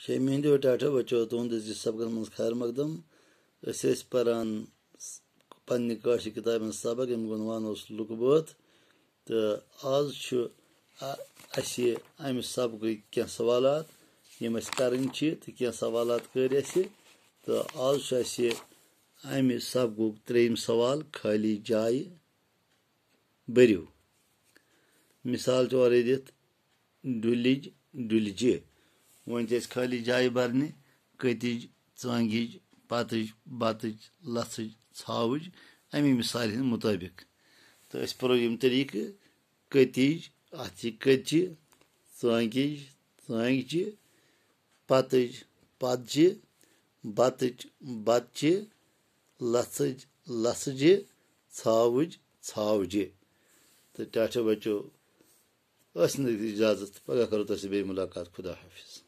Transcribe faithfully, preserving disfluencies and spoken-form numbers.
شے میہندیو ٹاٹھو بچو، تُہُنٛد أزِس سبقس منٛز خیر مقدم۔ أسۍ ٲسۍ پران پننہِ کٲشرِ کِتابہِ ہُنٛد سبق، ییٚمیُک عنوان اوس لُکہٕ بٲتھ۔ تہٕ آز چھُ، آ، اَسہِ اَمہِ سبقٕکۍ کینٛہہ سوالات، یِم اَسہِ کَرٕنۍ چھِ، تہٕ کینٛہہ سوالات کٔرۍ اَسہِ۔ تہٕ آز چھُ اَسہِ اَمہِ سبقُک ترٛیٚیِم سوال، خٲلی جایہِ بٔرِو۔ مثال طور دِتھ، ڈُلِج، ڈُلجہِ۔ وۄنۍ چھِ اَسہِ خٲلی جایہِ بَرنہِ، کٔتِج، ژٲنٛگِج، پَتٕج، بَتٕج، لَژھٕج، ژھاوٕج، اَمی مثالہِ ہِنٛدۍ مُطٲبِق۔ تہٕ أسۍ پَرو یِم طریٖقہٕ، کٔتِج، اَتھ چھِ کٔتجہِ، ژٲنٛگِج، ژٲنٛگجہِ، پَتٕج، پَتجہِ، بَتٕج، بَتجہِ، لَژھٕج، لَژھٕجہِ، ژھاوٕج، ژھاوجہِ۔ تہٕ ٹاٹھیو بَچو، ٲسِن اِجازت، پگاہ کَرو تۄہہِ سۭتۍ بیٚیہِ مُلاقات۔ خدا حافظ۔